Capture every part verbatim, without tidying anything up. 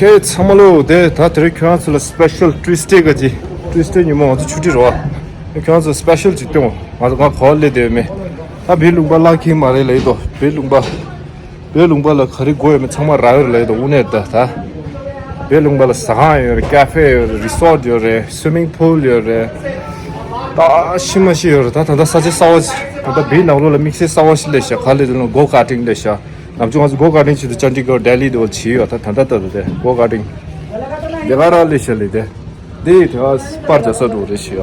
ཁྱེད་ཚང་མ་ལོ། དེ་ད་དེ་རིང་ཁྱོད་རང་ཚོ་ལ་སི་པེ་ཤལ་ཊུ་སི་ཌེ་ག་ཅི། ཊུ་སི་ཌེ་ཉིན་མོ་ང་ཚོ་ཆུ་ཊི་རོ། ཁྱོད་རང་ཚོ་སི་པེ་ཤལ་ཅིག་སྟོན། ང་ཚོ་ང་གོ་ལེ་དེ་མེད། ད་བིར་ལུང་པ་ལ་ཁིང་མ་རེད་ལ་ཡོད་དོ། བིར་ལུང་པ། བིར་ལུང་པ་ལ་ག་རེ་དགོས་ཡོད་མེད་ཚང་མ་རག་ཡོད་ལ་ཡོད་དོ། དངོས་གནས་ད་ད། བིར་ལུང་པ་ལ་ཟ་ཁང་ཡོད་རེད། ཀ་ཧྥེ་ཡོད་རེད། རི་སོར་ཊི་ཡོད་རེད། སུའི་མིང་པུལ་ཡོད་རེད། ད་ཤི་མ་ཤི་ཡོད་རེད། ད་ད་ད་ས་ཆ་གསར་པ་ཞིག་ད་ད་བིར་ནང་ལོགས་ལ་དམིགས་བསལ་གསར་པ་ཞིག་སླེབས་ཤག་ག་ལེ་དེ་ལ་གོ་ཀར་ཊིང་སླེབས་ཤག་ནམ་རྒྱུན་ང་ཚོ་གོ་ཀར་ཊིང་བྱེད་དུས་ཅན་ཌི་གར་ལྡི་ལི་དེ་བ་བྱེད་ཡོད། ད་ད་ད་ད་ད་དེ་གོ་ཀར་ཊིང་དེ་ག་རང་སླེབས་ཤག་ལེ་དེ། དེ་དེ་ག་པར་རྒྱག་ས་འགྲོ་རེད་ཤག་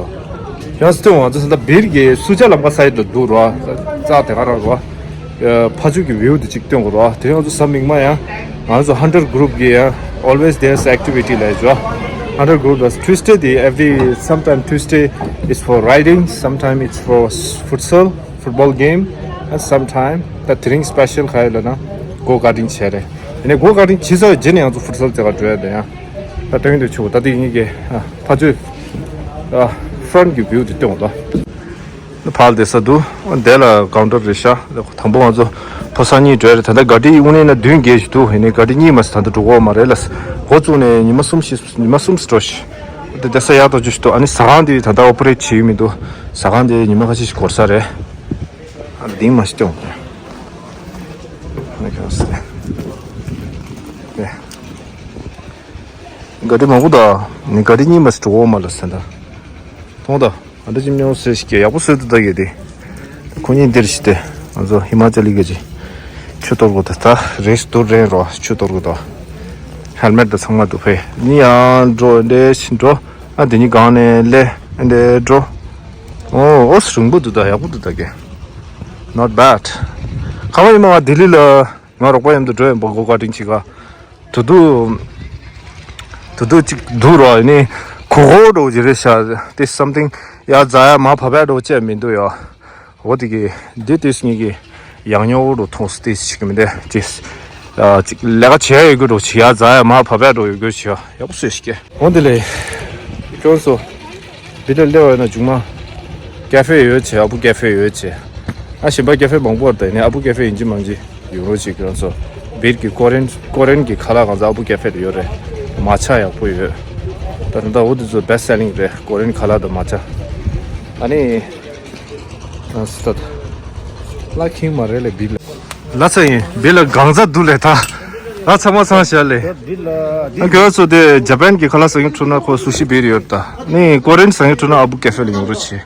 ཡང་སྟོན་ང་ཚོ་ད་བིར་གྱི་སུ་ཇཱ་ལམ་ཀ་སའིཌ་ལ་འདུག་རོ། རྩ་དེ་ག་རང་རོ། ཕ་ཆུ་གི་བིའུ་དེ་གཅིག་སྟོན་དགོས་རོ། དེ་ང་ཚོ་གཟའ་མིག་དམར་ཡང་ང་ཚོ་ཧན་ཊར་གུ་རུབ་གི་ཡང་always there's activity ལ་ཡོད། ཧན་ཊར་གུ་རུབ་ལ་ཊུ་སི་ཌེ་དེ་every sometime Tuesday is for riding, sometime it's for futsal, football game, and sometime ད་དེ་རིང་སི་པེ་ཤལ་ག་ཡོད་ལབ་ན་གོ་ཀར་ཊིང་བྱས་རེད། ཡིན་ནའི་གོ་ཀར་ཊིང་བྱེད་ས་རྗེས་ནས་ང་ཚོ་ཕུར་སལ་རྩེ་ག་འགྲོ་ཡ་དེ་ཡང་ད་དོན་དུ་ཆུ་ད་དེ་ཡིན་གྱི་ཕ་ཚོས་ཕྲོན་ཊི་གི་བིའུ་དེ་སྟོན་ད། ཕར་བསྡད་ས་འདུག་དེ་ལ་ཀའུན་ཊར་རེད་ཤག་དང་པོ་ང་ཚོ་ཕོ་གསར་གཉིས་འགྲོ་ཡ་རེད། ད་ལྟ་ག་ཌི་དངོས་གནས་ན་བདུན་བརྒྱད་ཞིག་འདུག་ཡིན་ནའི་ག་ཌི་གཉིས་མ་ཟད་ད་ལྟ་འགྲོ་གི་ཡོད་མ་རེད་ལ། འགོ་བཙུགས་ནས་ཉི་མ་གསུམ་ཞིག་ཉི་མ་གསུམ་ཙམ་འགྲོ་ཞིག་དེ་བསྡད་ས་ཡག་ཏོག་ཅིག་འདུག་ཨ་ནི་ཟ་ཁང་དེ་ད་ལྟ་ཨོ་པ་རེ་ཊི་བྱེད་ཀྱི་མི་འདུག་ཟ་ཁང་དེ་ཉི་མ་ཁ་ཤས་ཤིག་འགོར་ས་རེད། ཨ་ལྡིང་མ་ཤི་སྐྱོང་། ཨ་ཁ་སེ། ཨེ། ག་ཌི་མང་པོ་ད། ནི་ག་ཌི་གཉིས་མ་ཤི་འགྲོ་འོ་མ་ལ་སེ་ད། མཐོང་ད། ཨ་འདྲ་ཅིག་མཉམ་སེ་ཤི་ཀྱི་ཡག་པོ་བཟོས་འདུག་ད་གི་དེ། ཁོ་གཉིས་འདིར་ཤི་སྟེ། ང་ཚོ་ཧི་མ་ཅལ་ལི་ག་ཅི། ཆུ་གཏོར་དགོས་ད་ད། རེས་དུ་རེན་རོ་ཆུ་གཏོར་དགོས་ད། ཧེལ་མེཊ་ད་ཚང་མ་འདུག་ཕེ། ནི་ཡང་འགྲོ་འདྲེ་ཤི་འགྲོ། ཨ་དེ་གཉིས་སྒང་ནས་ལེ། འདྲེ་འགྲོ། ཨོ་ཨོ་སི་རིང་པོ་འདུག་ད་ཡག་པོ་འདུག་ད་གི། Not bad། ཁ་བ་ཡིན་མ་ང་ལྡི་ལི་ལ་ང་རོགས་པ་མཉམ་དུ་འགྲོ་ཡིན་པ་གོ་ཀར་ཊིང་བྱེད་ག་དུ་དུ་དུ་དུ་ཅིག་འདུག་རོགས་ནི་གོ་གོ་འགྲོ་གི་རེད་ཤག་དེ་སམ་ཐིང་ཡ་ཛ་ཡ་མ་བབ་ཡ་འགྲོ་བྱས་མི་འདུག་ཡ། འོ་དེ་གི་འདི་དུས་ངེད་ཀྱི་ཡང་ཉོ་འགྲོ་ཐོངས་དེ་ཞིག་མི་འདུག་ཅིག་ཅིག་ལས་ཀ་བྱེད་ཡ་ཡོད་དགོས་འགྲོ་ཅིག་ཡ་ཛ་ཡ་མ་བབ་ཡ་འགྲོ་ཡོད་དགོས་ཅིག་ཡག་པོ་བཟོས་ཤིག་འོ་འདི་ལས་ཁྱོད་ཚོ། བི་ལ་སླེབས་པ་ཡིན་ན་མཇུག་མ། ཀ་ཧྥེ་ཡོད་ཆེ་ཨ་བུ་ཀ་ཧྥེ་ཡོད་ཆེ། ཨ་གཞན་པ་ཀ་ཧྥེ་མང་པོ་རེད་ནི་ཨ་བུ་ཀ་ཧྥེ་ཡིན་གཅིག་མིན་གཅིག་ཡོང་རོགས་བྱེད་ཁྱོད་ཚོ། བིར་གྱི་ཀོ་རེན་ཀོ་རེན་གྱི་ཁ་ལག་གང་ཚ་ཨ་བུ་ཀ་ཧྥེ་ལ་ཡོད་རེད། མ་ཆ་ཡག་པོ་ཡོད། ད་ད་འོ་དེ་ཚོ་best selling རེད་ཀོ་རེན་ཁ་ལག་དང་མ་ཆ། ཨ་ནི། ཨ་སི་ད། ལ་ཁིང་མ་རེད་ལེ་བིལ་ལ། ལ་ཚ་ཡིན་བིལ་ལ་གང་ཚ་འདུག་ལེ་ད། ལ་ཚ་མ་ཚང་བཞག་ལེ། ཨ་ཁྱོད་ཚོ་དེ་ཇ་པན་གྱི་ཁ་ལག་ཟ་མཁན་འཁྲུལ་ན་ཁོ་སུ་ཤི་བིར་ཡོད་ད། ནི་ཀོ་རེན་ཟ་མཁན་འཁྲུལ་ན་ཨ་བུ་ཀ་ཧྥེ་ལ་ཡོང་རོགས་བྱེད།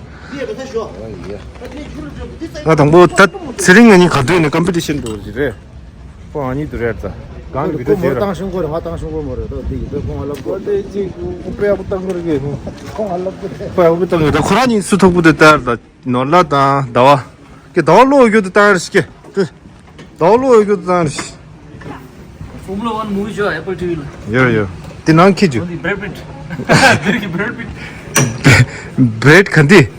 ང་དང་པོ་ད་ཚེ་རིང་ང་གཉིས་ག་དུས་ནས་ཀམ་པི་ཊི་ཤན་འགྲོ་གི་རེད། ཁོ་ང་གཉིས་དུ་རེད་ད། གང་གི་ཁོ་བི་མོར་ཌི་ཡོ་བཏང་ཤིང་ཁོ་རེད་ང་བཏང་ཤིང་ཁོ་མོ་རེད་ད་དེ་ཡིན་ད་ཁོ་ང་ལབ་གོ །དེ་ཅིག་ཁོ་དཔེ་ཡག་པོ་བཏང་གི་རེད་ཁོ། ཁོ་ང་ལབ་གོ་།དཔེ་ཡག་པོ་བཏང་གི་རེད་ད་ཁོ་རང་གཉིས་སུ་ཐུག་པོ་དེ་ལྟར་ད། ནོར་ལྷ་དང་ཟླ་བ། ཀྱེ་ཟླ་བ་ལོ་ཡོད་དུ་བཏང་ཡར་ཤི་ཀྱེ། ཟླ་བ་ལོ་ཡོད་དུ་བཏང་ཡར་ཤི། Formula One movie ཇོ་Apple T V ལ། ཡོ་ཡོ། དེ་ནང་ཁྱི་ཇུ། འདི་Brad Pitt། འདི་གི་Brad Pitt། བྷི་རེད་ག་འདི།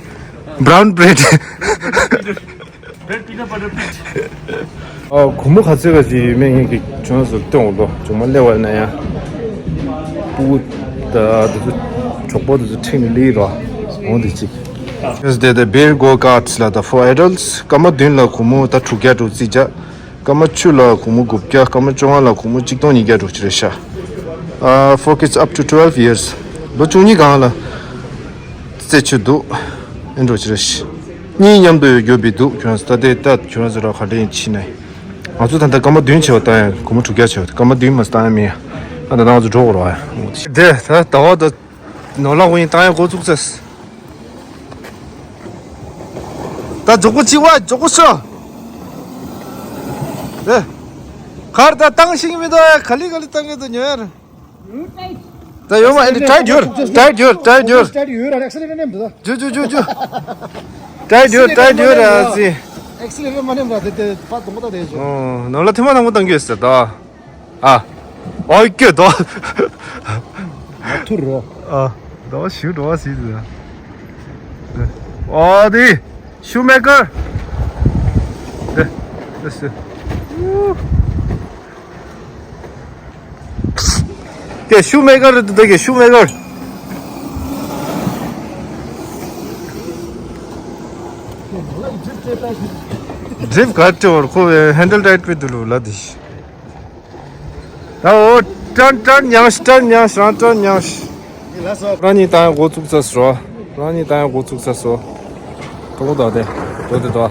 Brown Bread། Brad Peanut Butter Pitt། ཨ་གུང་མོ་ག་ཚོད་ག་ཅིག་ཡོད་མེད་ངེད་ཀྱི་ཁྱོད་ཚོར་སྟོན་འོང་ལོ་ཇོ་མ་སླེབས་པ་ན་ཡང་། སྤུ་གུ་ད་དེ་ཚོ་གྲོགས་པོ་དེ་ཚོ་ཁྲིད་ནས་ལི་རོ། འོང་དེ་གཅིག Yes, the, the beer go karts ལ་ད་for adults སྐར་མ་བདུན་ལ་སྒོར་མོ་ད་དྲུག་བརྒྱ་དྲུག་རྩིས་བྱ། སྐར་མ་བཅུ་ལ་སྒོར་མོ་དགུ་བརྒྱ། སྐར་མ་བཅོ་ལྔ་ལ་སྒོར་མོ་གཅིག་སྟོང་ཉིས་བརྒྱ་དྲུག་ཅུ་རེད་ཤག་ཨ། For kids up to twelve years ལོ་བཅུ་གཉིས་སྒང་ལ་རྩེད་ཆོག་འདུག་ཨེ་འགྲོ་ཅི་རེད་ཤག་གཉིས་མཉམ་དུ་ཡོད་རྒྱུ་བི་འདུག་ཁྱོད་ཚོ་ད་ལྟའི་ལྟ་ཁྱོད་ཚོ་ར་ག་འདྲ་ཡིན་ཕྱིན་ནས། ང་ཚོ་ད་ལྟ་སྐར་མ་བདུན་བྱས་པ་བཏང་ཡ་སྒོར་མོ་དྲུག་བརྒྱ་བྱས་པ་སྐར་མ་བདུན་མ་བཏང་ཡ་མིན་ཡ། ཨ་ད་ང་ཚོ་འགྲོ་དགོས་རེད་བ། དེ་ད་ཟླ་བ་ད། ནོར་ལྷ་དབང་ཡིན་བཏང་ཡ་འགོ་བཙུགས་ཚེ། ད་མགྱོགས་པོ་གཅིག་བ་མགྱོགས་པོ་ཤོག་རེད། གར་ད་བཏང་ཤིང་མི་འདུག་ག་ལི་ག་ལི་བཏང་གི་འདུག་ཉོ་ཡ་རེད། ད་ཡོད་མ་ཨེ་ཊའི་ཊི་ཡོད་ཊའི་ཊི་ཡོད་ཊའི་ཊི་ཡོད། ཊའི་ཊི་ཡོད་ར་ཨེག་སི་ལི་ཊར་ནེམ་འདུག་ད། ཇུ་ཇུ་ཇུ་ཇུ། ཊའི་ཊི་ཡོད་ཊའི་ཊི་ཡོད་ར་ཟི། ཨེག་སི་ལི་ཊར་མ་ནེམ་ར་དེ་དེ་པ་དོང་ད་དེ་ཇུ། ཨོ་ནོར་ལྷ་ཐེངས་མ་དང་པོ་བཏང་གི་ཡོད་ཟེར་ད། ཨ། ཨོ་ཀེ་དོ། ང་ཐུར་རོ། ཨ། དོ་ཞུ་འགྲོ་བ་སྲིད་དུ། ཨོ་དི། ཤུ་མེ་ཀར། དེ། དེ་སུ། དེ་ཤུ་མེ་ཀར་རེད་འདུག་དེ་གི་ཤུ་མེ་ཀར། ཌྲིབ་ག་ཅོར་ཁོ་ཧེན་ཌལ་ཊའིཊ་པེ་དུ་ལུ་ལ་དི། ད་འོ། ཀྲན་ཀྲན་མྱངས་ཤིག་ཀྲན་མྱངས་ཤིག་རང་ཀྲན་མྱངས་ཤིག་ལགས་སོ། རང་ཉིད་ད་ཡང་འགོ་བཙུགས་ཚར་སོང་། རང་ཉིད་ད་ཡང་འགོ་བཙུགས་ཚར་སོང་། གང་པོ་དང་དེ་འགྲོ་དེ་དང་།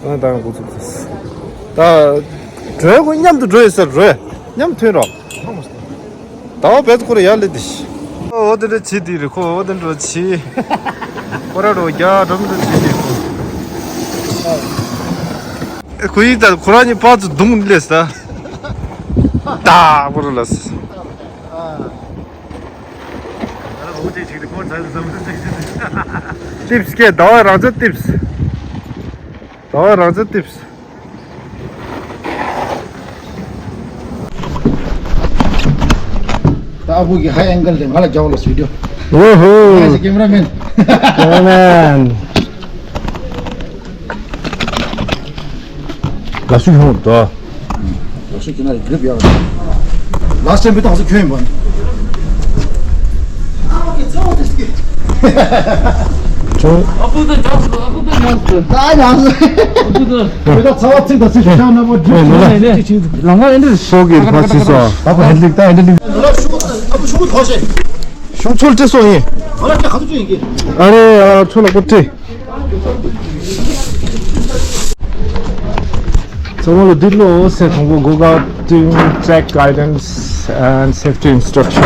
རང་ཉིད་ད་ཡང་འགོ་བཙུགས་ཚར་སོང་། ད་འགྲོ་ཡ་ཁོ་མཉམ་དུ་འགྲོ་ཡོད་ས་རེད། མཉམ་ཐོན་རོགས། ད་བ་བེད་ཁོ་ར་ཡར་ལེ་དེ་ཤི། ཨོ་དེ་འདྲ་བྱེད་དེ་རེད། ཁོ་ཨོ་དེ་འདྲ་བྱེད། ཁོ་ར་རོ་རྒྱ་འགྲམ་དུ་བྱེད་དེ་ཁོ། ཁོ་ཡིག་ད་ཁོ་ར་ཉི་པ་ཚོ་རྡུང་ལེ་ས། ད་ཁོ་ར་ལ་ས། ཏིབས་སྐད་ཟླ་བ་རང་ཚོ་ཏིབས། ཟླ་བ་རང་ཚོ་ཏིབས། ད་ཨ་བུ་གི་ཧའི་ཨེང་གལ་དེ་ང་ལ་རྒྱག་ལ་སི་བི་ཌི་ཡོ། ཨོ་ཧོ། ང་ཞིག་ཀེམ་ར་མེན། ཀེམ་ར་མེན། ལ་སུ་ཧོ་ཏོ། ལ་སུ་ཁྱོད་ན་གྲིབ་ཡག་ལ་སུ་མི་དང་སུ་ཁྱོད་ཡིན་པ། ཨ་བུ་དང་ཉམས་སུ། ཨ་བུ་དང་ཉམས་སུ། ད་ཉམས་སུ། ཨ་བུ་དང་། ཁྱོད་ད་ཚ་བ་ཚིག་དང་ཚིག་ཤ་ན་པོ་གྲིབ་ནས་ནས། ལང་ང་ཨེ་འདྲ་སོ་གི་ཕ་ཚིག་སོ། ད་ཁོ་ཧེ་ལིག་ད་ཧེ་ལིག་ཤུགས་ཚོད་ཏེ་སོ་ཡིན། ང་ལ་ཁྲི་ག་ཚོད་ཡིན་གི། ཨ་རེ་ཨ་ཁྲོ་ལ་ཁོ་ཁྲི། ཚང་མ་ལ་འདི་ལོ་སེ་དང་པོ་go karting track guidance and safety instruction।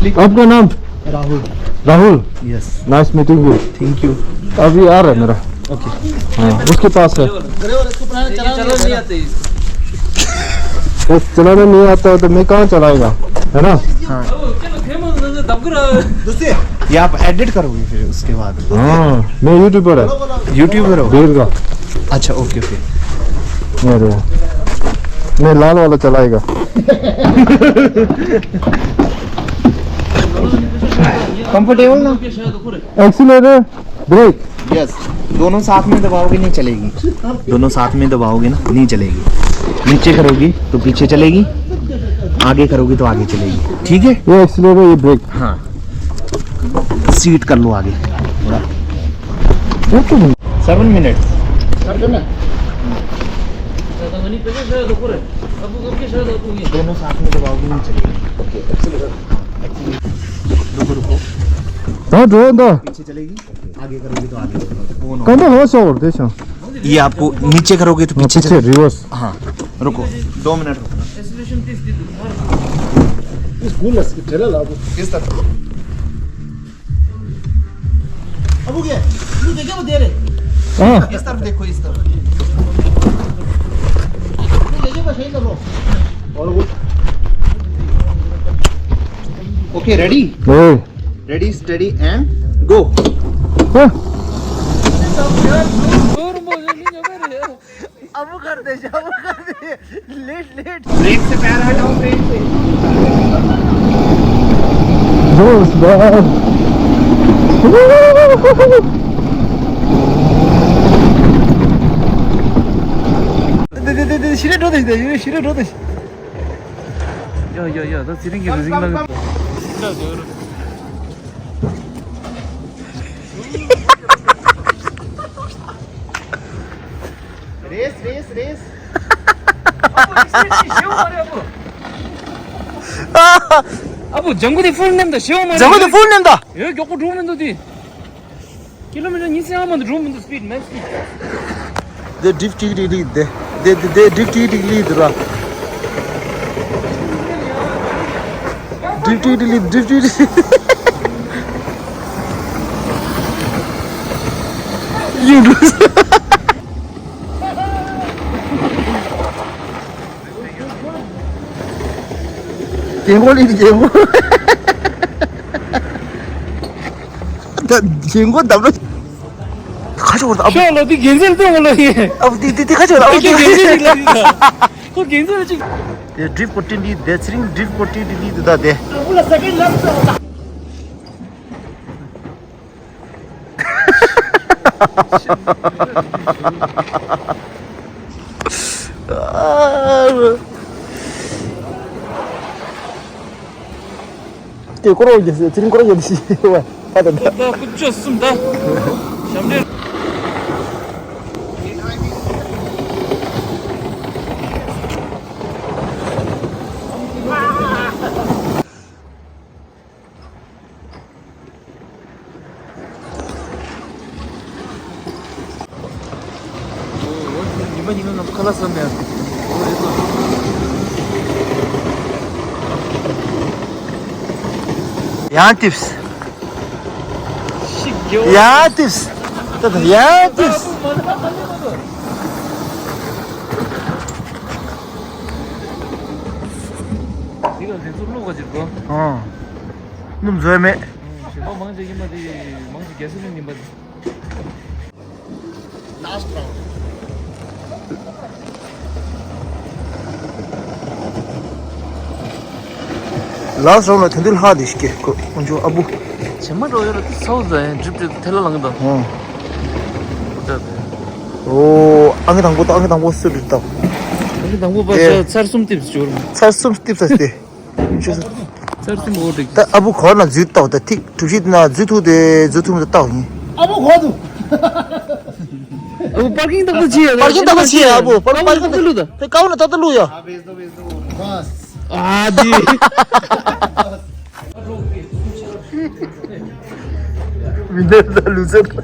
आपका नाम? Rahul. Rahul. Yes. Nice meeting you। Thank you. अभी आ रहा है मेरा। ओके। हाँ, उसके पास है। चलाना नहीं आता। बस चलाना नहीं आता तो मैं कहाँ चलाएगा, है ना? हाँ। ये आप एडिट करोगे फिर उसके बाद? हाँ, मैं यूट्यूबर है। यूट्यूबर हो? बेर का। अच्छा, ओके, ओके। मेरे, मैं लाल वाला चलाएगा। कंफर्टेबल ना? Accelerator, brake. यस। दोनों साथ में दबाओगे, नहीं चलेगी। दोनों साथ में दबाओगे ना, नहीं चलेगी। नीचे करोगी तो पीछे चलेगी, आगे करोगी तो आगे चलेगी। ठीक है? ये एक्सीलरेटर, ये ब्रेक। हाँ। सीट कर लो आगे थोड़ा। Seven minute. दोनों साथ में दबाओगे, नहीं चलेगी। Okay, accelerator. हाँ, एक्सीलरेटर। रुको, रुको। हाँ, ड्रोन दो। पीछे चलेगी। आगे करोगे तो आगे। कौन हो? कम हो सो और देशा। ये आपको नीचे करोगे तो पीछे पीछे चले। रिवर्स। हाँ, रुको, दो मिनट रुको। इस गुल से ठेला ला दो। इस तरफ। अब हो गया। तू देखे वो दे रहे। हाँ। इस तरफ देखो, इस तरफ। तू देखे बस यही कर लो। और वो। Okay, ready? ओ। Ready, steady and go। हाँ। अब कर दे, अब कर दे। Late, late. ब्रेक से पैर हटाओ, ब्रेक से। जोरदार। दे, दे, दे, दे, सिरे ड्रो दे, दे, सिरे ड्रो दे। या, या, या, द सिरिंग की रिजिंग लग। Race, race, race. अब जंगू दे फुल नेम द शेव मारे। जंगू दे फुल नेम द। यो क्यों को ड्रो में दो दी। किलोमीटर नीचे आ मत, ड्रो में दो स्पीड, मैक्स स्पीड। दे ड्रिफ्ट टिक टिक टिक दे। दे, दे, दे ड्रिफ्ट टिक टिक ली दरा। ड्रिफ्ट टिक टिक ली, ड्रिफ्ट टिक टिक। You do. 结婚了，结婚。 ད་ཞེན་ཁོག་འདབ་ལོ། ཁ་ཤོར་ད། ཤོག་ལོ་དེ་རྒྱལ་མཚན་སྟོན་གོ་ལོ་ཡིན། ཨ་དེ་དེ་དེ་ཁ་ཤོར་ད། ཨ་དེ་དེ་རྒྱལ་མཚན་ཅིག་ལ་ཡིན་ད། ཁོ་རྒྱལ་མཚན་ཅིག་དེ་ཌྲིབ་ཀོ་ཊིང་དེ་དེ་ཚེ་རིང་ཌྲིབ་ཀོ་ཊིང་དེ་དེ་ད་དེ། དེ་ཀོ་རོ་ཡོད་དེ་ཚེ་རིང་ཀོ་རོ་ཡོད་དེ་ཤི་བ་ད་ད་ད། ད་ཀུ་ཅོ་གསུམ་ད། ཞབས་འདྲེན། ལ་བསམ་ཡ། ཡང་ཏིབས། ཡང་ཏིབས། ད་ད་ཡང་ཏིབས། འདི་ག་རིགས་སུ་བླུགས་པ་ཅིག་གོ། ཨང་། སྣུམ་བཟོས་མེད། ཞིང་པ་མང་ཆེ་ཡིན་པ་དེ་མང་ཆེ་རྒྱལ་སྲིད་ཡིན་པ་དེ། ལ་སོང་ལ་དེ་འདུག་ལྷག་དེ་ཤི་ཀེ་ཁོ་ཁོང་ཚོ་ཨ་བུ། བྱེ་མ་འགྲོ་ཡོད་ལ་ཚོ་ཟ་ཡང་འགྲིབ་འགྲིབ་ཐལ་ལ་ལངས་དང་། ཨོ། ཨོ། ཨང་ཀི་དང་པོ་ཏོ་ཨང་ཀི་དང་པོ་སུ་འགྲིབ་དང་། ཨང་ཀི་དང་པོ་པ་ཚར་གསུམ་ཏིབ་སུ་འགྲིབ། ཚར་གསུམ་ཏིབ་ས་སྟེ། ཚར་གསུམ་འོ་འགྲིག་ད་ཨ་བུ་གོ་ན་འཛུལ་ཏོ་ད་ཐིག་གྲུ་བཞི་ན་འཛུལ་ཐུག་དེ་འཛུལ་ཐུག་མི་ཏོ་ཡིན། ཨ་བུ་གོ་འདུག་ཨ་བུ་པར་ཀིང་ཏག་ཏག་བྱེད་ཡ། པར་ཀིང་ཏག་ཏག་བྱེད་ཡ། ཨ་བུ་པར་ཀིང་ཏག་ཏག་བླུགས་ད། དེ་ཀའོ་ན་ཏག་ཏག་བླུགས་ཡ། ཨ་དི། མི་འདེབས་ད་ལུས་ཚད།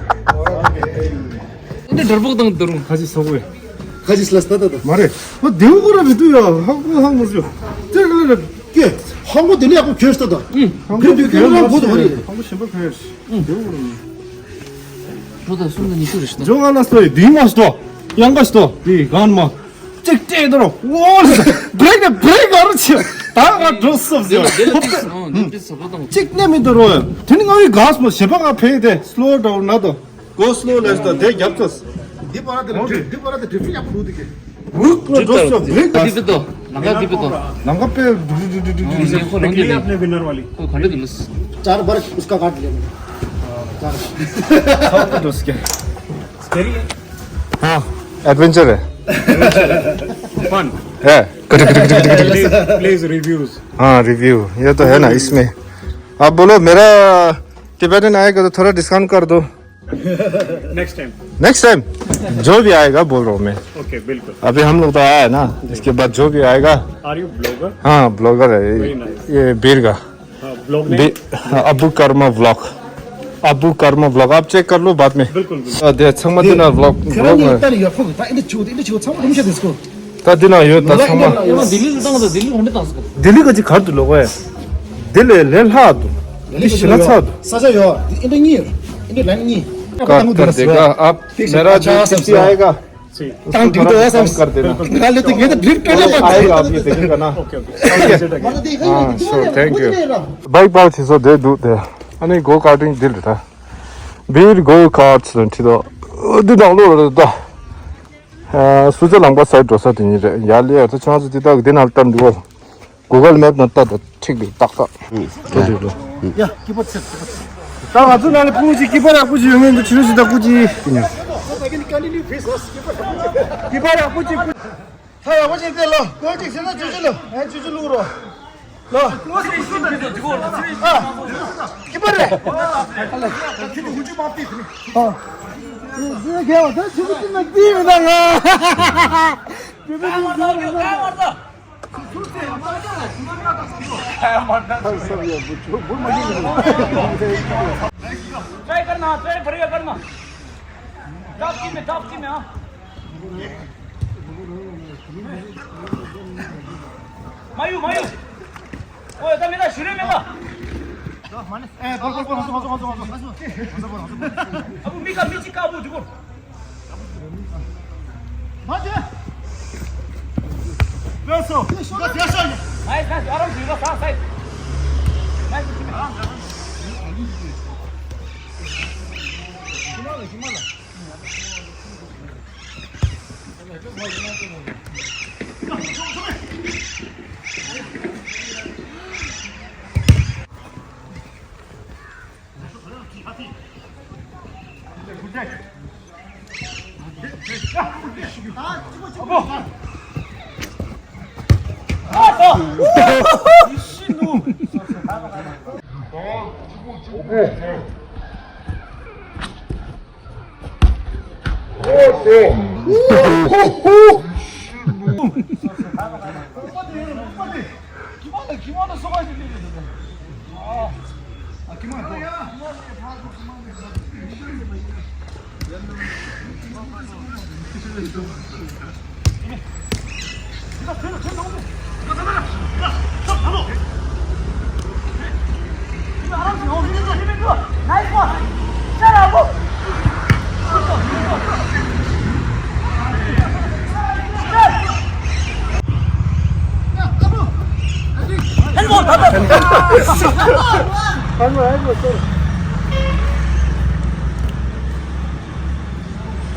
འདི་འདྲ་པོ་དང་འདི་རུང་། ཁ་ཅིག་སོག་པོས། ཁ་ཅིག་སླ་སྟ་ད་ད། མ་རེད། ཨ་དེའུ་ཁོ་ར་མི་འདུག་ཡ། ཧང་པོ་ཧང་མོ་ཞུ། དེ་ལ་ལ་ཀེ། ཧང་པོ་དེ་ལ་ཡག་པོ་གྱོས་ཤ་ད་ད། ཧང་པོ་དེ་ཁྱོད་རང་གོ་ད་མ་རེད། ཧང་པོ་ཞིམ་པོ་གྱོས། དེའུ་ཁོ་ར་མི། ལོ་ད་སུམ་ད་ཉི་ཤུ་རེད་ཤི་ད། ཇོ་ང་ལ་སྟོ་ཡི་དེའི་མ་སྟོ། ཡང་ག་སྟོ། དེའི་གང་མ། ཅིག་སྤྲད་དོ་རོ། ཨོ་ལ། བྲེག་ནས་བྲེག་ག་རུ་ཆེ། ད་ང་འགྲོ་སོབ་ཟེར། ཅིག་ནས་མི་འདུག་རོ། དེ་ནི་ང་བའི་ག་སྨོ་ཞེ་པ་ང་ཕེ་དེ་སློ་ཌའོན་ན་དོ། གོ་སློ་ལེས་དོ་དེ་རྒྱབ་ཚོས། འདི་པར་དེ་འདི་པར་དེ་འགྲིབ་ཡག་པོ་འདུག་གི། འུག་ལ་འགྲོ་སོ་བེ། ད་འདི་པི་དོ། ནང་ག་འདི་པི་དོ། ནང་ག་པེ་འགྲིབ་འགྲིབ་འགྲིབ་འགྲིབ། ཁོ་ག་འདྲ་གི་ལུས། चार बार उसका काट लिया मैंने। चार बार। हाँ, एडवेंचर है। फन। है। Please, please reviews. हाँ, रिव्यू। ये तो है ना इसमें। आप बोलो, मेरा टिबेटन आएगा तो थोड़ा डिस्काउंट कर दो। Next time. नेक्स्ट टाइम जो भी आएगा बोल रहा हूँ मैं। ओके, बिल्कुल। अभी हम लोग तो आया है ना, इसके बाद जो भी आएगा। Are you blogger? हाँ, ब्लॉगर है। Very nice. ये बीर का। हाँ, ब्लॉग नेम? बी-, हाँ, अबू कर्मा व्लॉग। अबू कर्मा व्लॉग। आप चेक कर लो बाद में। बिल्कुल, बिल्कुल। अ, दे, छंगमा दिना व्लॉग, ཁྱེད་རང་གཉིས་ལྟ་ནས་ཡག་པོ་ད་འདི་ཆུ་འདི་ཆུ་ཚང་མ་རུམ་ཤ་དེ་སྐོ། ད་འདི་ན་ཡོད་ད་ཚང་མ། ཡང་ལྡི་ལི་ལ་བཏང་ད་ལྡི་ལི་འོང་འདི་བཏང་སྐོ། ལྡི་ལི་ག་ཅི་གར་དུ་ལོག་གོ་ཡ། ལྡི་ལི་ལས་ལྷག་ཏུ། འདི་ཞི་ན་ཚག་ཏུ། ས་ཆ་ཡོད། འདི་འདི་གཉིས་ཡོད། འདི་ལན་གཉིས། ཀ་ཏ་དེ་ཀ་ཨབ། མེ་ར་ཇོ་ཁིམ་སི་ཨའེ་ག། ཏང་ཏིག་ཏོ་ཨ་སམ་སི། ང་ལ་དེ་ངེད་ད་ཌྲིབ་སྤྲོད་ལེ་མ། ཨའེ་ག་ཨབ་ཡེ་དེ་ཀ་ན། ཨོ་ཀེ། ཨ་ཤོ། ཐེང་ཀྱུ། བའིག་པར་ཆེ་ས་དེ་འདུག་དེ། ཨ་ནི་གོ་ཀར་ཏིང་འདི་རེད་ད། བིར་གོ་ཀར་ཆེ་ས་ཁྲིད་དོ། འདི་ནང་ལོགས་རེད་ད། ཨ། སུ་ཚ་ལང་པ་སའི་འགྲོ་ས་དེ་ཉིད་རེད། ཡར་ལེ་ཡར་ཚ་ཆང་ཚ་འདི་དག་འདི་ནང་ལྟར་འདུག་གོ། གུ་གལ་མེབ་ནང་ལྟ་དང་ཁྲིག་ལེ་ཏག་ཏག་ཡ། ཡ། ཀི་པར་ཚེ། ད་ང་ཚོ་ནང་ལ་སྤུན་གཅིག་ཀི་པར་ཡག་པོ་ཅིག་ཡོང་ངེས་འདུག་ཆུ་ཆུ་ད་སྐུ་གཅིག་ཀི་པར་ཡག་པོ་ཅིག་སྐུ། ད་ཡག་པོ་ཅིག་སྟེར་ལོ། ཀོ་ཅིག་ཟེར་ན་ཆུ་ཆུ་ལོ། ཨེ་ཆུ་ཆུ་བླུག་རོ། ལོ། ཨ། ཀི་པར་རེད། ཨ། ཁྱེད་ཀྱི་ཧུ་ཅུ་མ་ཏི། ཨ། ཟེར་གེ་བ་ད་ཆུ་ཆུ་ན་ཏི་མི་ད་ང་། ཀི་པར་ཏི་ཟེར་ན། ट्राई करना, ट्राई बढ़िया करना। टॉप की में, टॉप की में, हाँ। मायू, मायू। ओए, ता मेरा शुरू में बा। ए, बोल, बोल, बोल, हंसो, हंसो, हंसो, हंसो। अब मी का, मी ची का, वो जुगुर।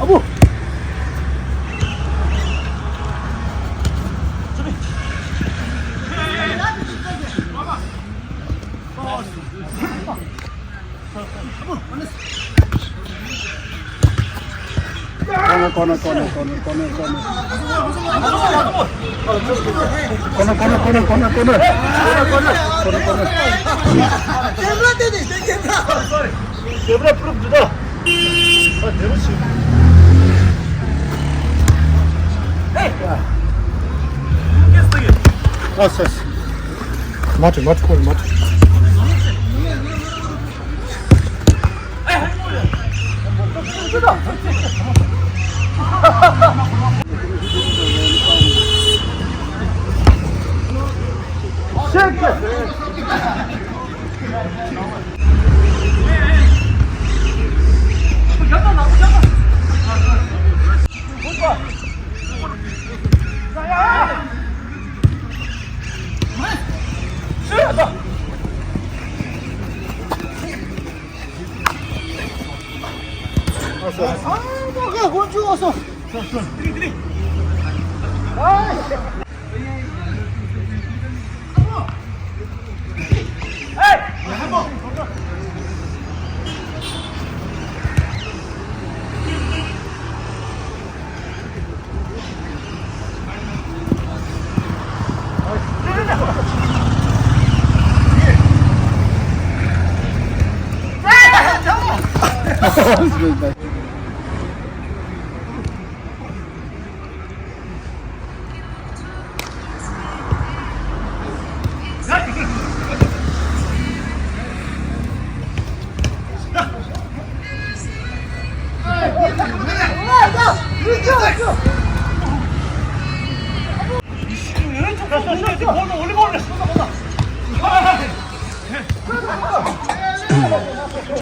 ཨ་བུ། Corner, corner, corner, corner, corner, corner. Corner, corner, corner, corner, corner. Corner, corner. Camera དེ་ནི་དེ་camera. Camera proof འདི་ད། ཨ་དེ་རུ་ཞིག་ཨ་སེ། མ་ཐུ་མ་ཐུ་ཁོ་མ་ཐུ།